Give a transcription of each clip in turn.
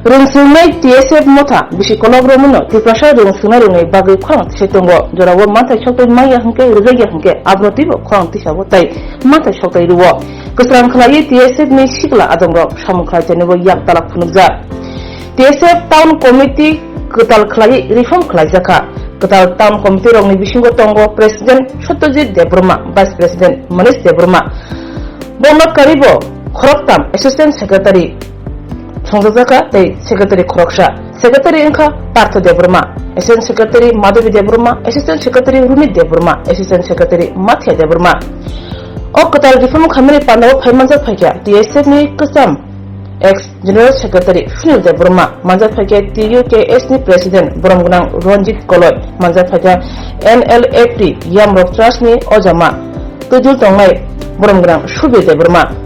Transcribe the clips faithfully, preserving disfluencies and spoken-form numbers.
Rwngswngnai T S F motha bisi kolok romwino Tiprasa rwngswngnai rwngni bagwi khorang tisai tongo. Jorao manthai soktai manya hwnkhe, rwjakya hwnkhe abono twibo khorang tisao tai manthai soktai rwo. Kwsrang khlaiwi T S F ni sikla adongrok samung khlai tonibo yak talak phunukjak. T S F Town Committee kwtal khlaiwi reform khlaijakha. Kwtal Town Committee rokni bisingo tongo President Satyajit Debbarma, Vice President Manish Debbarma. Bono karibo khoroktam Assistant Secretary songjakha tei Secretary khoroksa. Secretary wngkha Partho Debbarma, Assistant Secretary Madhavi Debbarma, Assistant Secretary Rumit Debbarma, Assistant Secretary Mathia Debbarma. O kwtal reform khaimani pandao phai manjak phaikha T S F ni kwcham ex General Secretary Sunil Debbarma, manjak phaikha T U K S ni President borom gwnang Ranjit Koloi, manjak phaikha N L F T Yamrok Trust ni ojama twijul tongnai borom gwnang Subir Debbarma.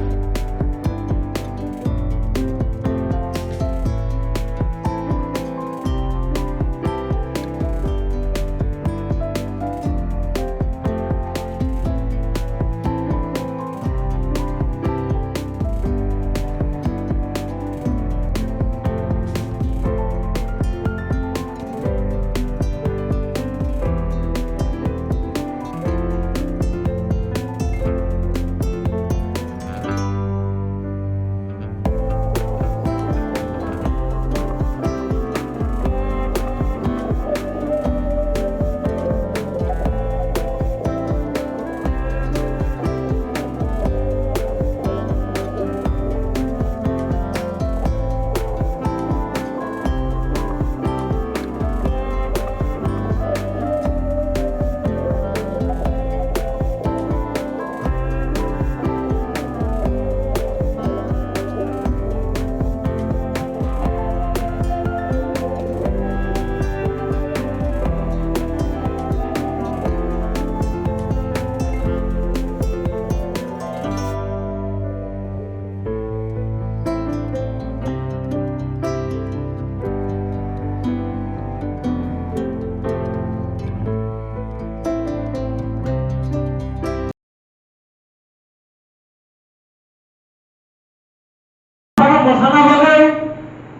Bono mwthangna bagwi,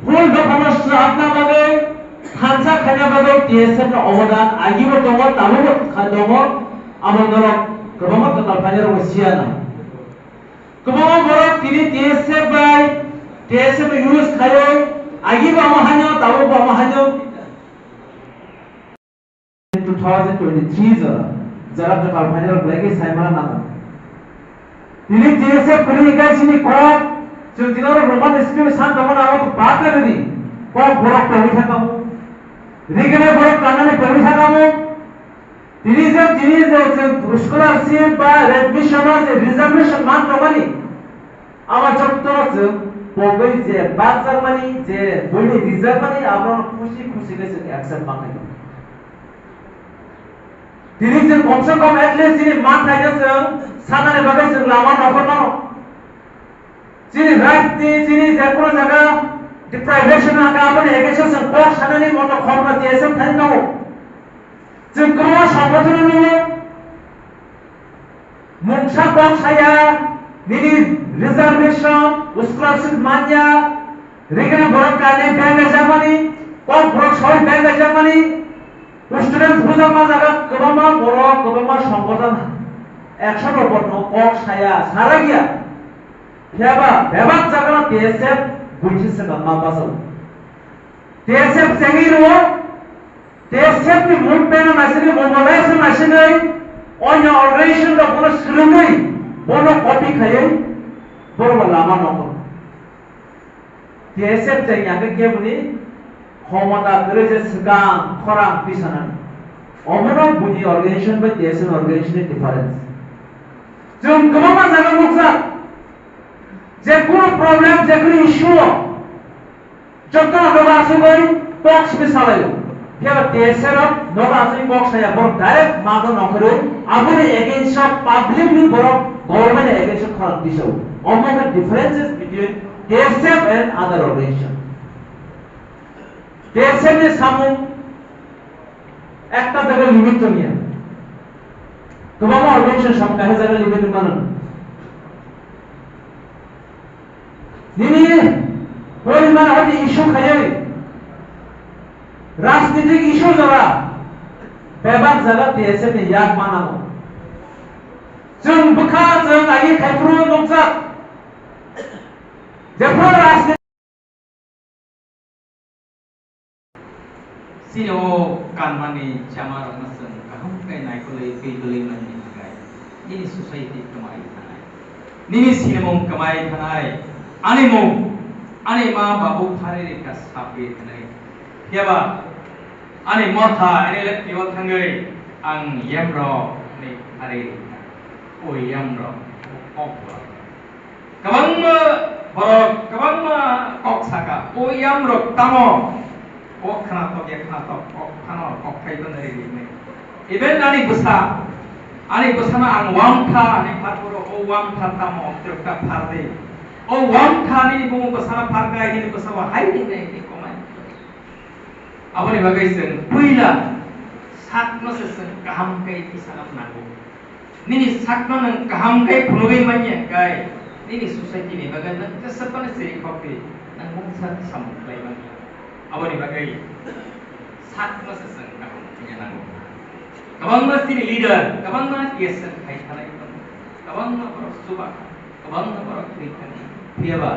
hul dophano swrapna bagwi, thansa khaina bagwi T S F ni obodan agibo tongo, tabukbo kha-, tongo, abo norok kwbangma kwtal phainairokbo siya na. Kwbangma borok tini T S F bai, T S F ni use khaiwi, agibo omo haino, tabukbo omo haino. Two thousand twenty-three jora, jora kwtal phainairok belai khe sai mana nango. Tini T S F kwrwi hinkhe chini kok, chwng tini oro Roman script san tongmani abo to bad khe rwdi. Kok borok tongwi thangkhamu. Rignai borok kannani tongwi thangkhamu. Tini je, tini je chwng scholarship ba admission o je reservation man tongmani, abo jotto chwng pogwi je bakjakmani, je buini rijak mani, abono khusi khusi khe chwng accept ma khainai. Tini chwng komse kom at least chini man thaino chwng sanani bagwi chwng lama nokhormano. Chini right ni, chini je kono jaga deprivation wngkha, aboni against o chwng kok sanani moto khoroksa T S F thani tongo. Chwng kwbangma songbothano nugo. Mungsa kok saya, nini reservation, scholarship manya, rignai borok kainwi beng kaijakmani, kok borok soi beng kaijakmani, students bujakma jaga kwbangma borok, kwbangma songbothon ekshon borokno kok saya, sara giya. Phiya ba bebak jaga T S F buithi swkang ma bachao. T S F chengwi rwo, T S F ni movement no naisingwi, mobilize no naisingwi, onyo organization rok bono swrwngwi, bono copy khaiwi, borok bo lama nokho. T S F chengya khe keboni khomota kwrwi je swkang khorang tisanani. Omono buini organization bai T S F ni organization ni difference. Chwng kwbangma jaga nukjak, je kunu problem, je kunu issue o jotono nogo asugwi kok simi salaio. Phiya ba T S F rok nogo asugwi kok saya, borok direct mago nongkhorwi aboni against o publicly borok government ni against o khorang tisao. Omo khe differences between T S F and other organization. T S F ni samung ekta jaga limit tongya. Kwbangma organization samung kaisa jaga limit mano. Nini Koima hadi issue khayai, rajnitik issue jora, bebak jaga T S F ni yak manamo. Chwng bwkha chwng agi khaiphuru nukjak. Jephuru rajnitik Chini o kanmani chamarokno chwng kaham khe naikolwi twi dwlwi mani hwnkhe nini society kwmai thanai. Nini sinimung kwmai thanai. Ani mung, ani ma babu phari rikha sapri hwnwi. Phiya ba ani motha ani lekti o thangwi ang yamrok hwnwi phari rikha. O yamrok, o kok borok. Kwbangma borok, kwbangma kok saka, "O yamrok tamo?" O khwnatok ya khwnatok, kok phano kok khai bwna ri ri nai. Even ani bwsa, ani bwsano ang wamtha, ani pharkoro, "O wamtha tamo, twrwkta phar de." O wamtha nini bumung bwsano pharkha, nini bwsao hai di nai, nini komai. Aboni bagwi chwng puila sakno se chwng kaham khe tisana nango. Nini sakno nwng kaham khe phunugwi manya khe, nini society ni bagwi nwng jesapani chiri khokti, nwng mungsa samung khlai manya. Aboni bagwi sakno se chwng kaham khwna nango. Kwbangma chini leader, kwbangma T S F khai thanai tongo, kwbangma borok chuba kha, kwbangma borok thwi thani. Phiya ba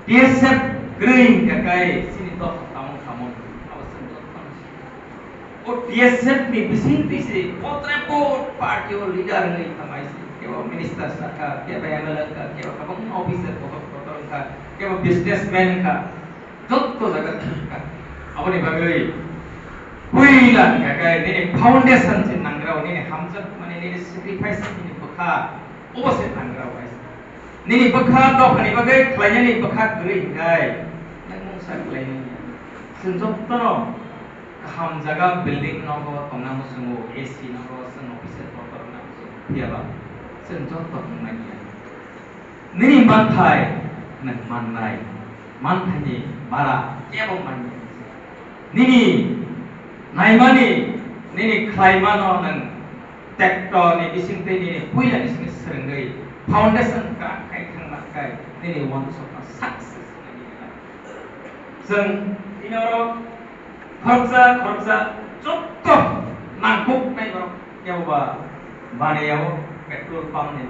T S F kwrwi hwnkha khe chini dopha tamo tamo abo chwng jotono sika. O T S F ni bising twi se potre pot party o leader wngwi thamai se, kebo minister sakha, kebo M L A wngkha, kebo kwbangma officer kotor kotor wngkha, kebo businessman wngkha, jotto jaga thangkha. Aboni bagwi puila hwnkha khe nini foundation se nangrao, nini hamjakmani, nini sacrifice, nini bwkha, obo se nangrao hai. Nini bwkha dophani bagwi khlainani bwkha kwrwi hwnkhe, nwng mungsa khlainani ya. Chwng jotono kaham jaga building nogo tongna muchungo, A C nogo, chwng officer kotor wngna muchungo, phiya ba chwng joto wngmani ya. Nini manthai nwng mannai, manthaini bara kebo manya. Nini naimani, nini khlaimano nwng tekto ni bising tei nini puila ni simi swrwngwi foundation kwrak khai thangma khai nini wansokno success wngwi nini. Chwng tini oro khoroksa khoroksa jotto nangkuknai borok kebo ba baniya o petrol pump ni